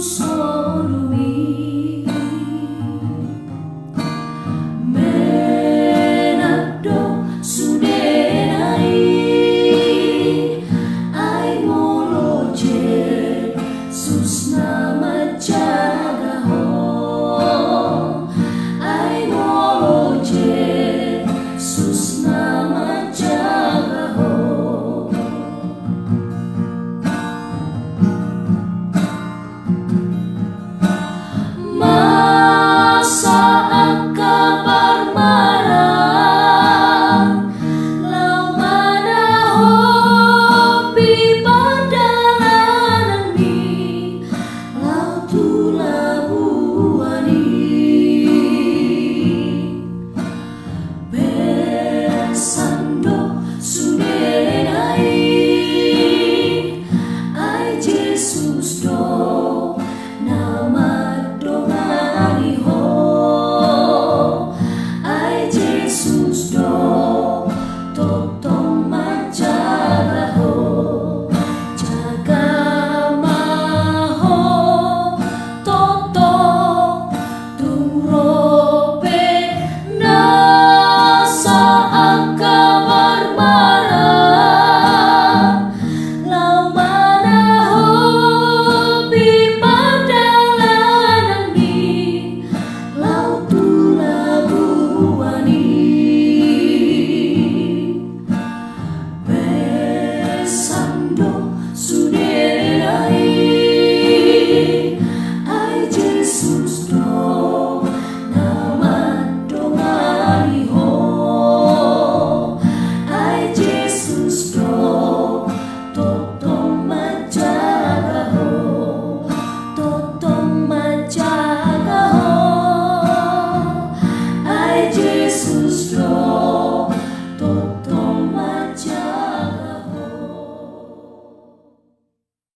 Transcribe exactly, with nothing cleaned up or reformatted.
solu i. Menap do sudena i, ai molo Jesus na manjaga ho. Ai molo Jesus na manjaga ho. Masa angka parmaraan laho manahopi pardalanan i laho tu labuan i. Pesan do sudena i, ai Jesus do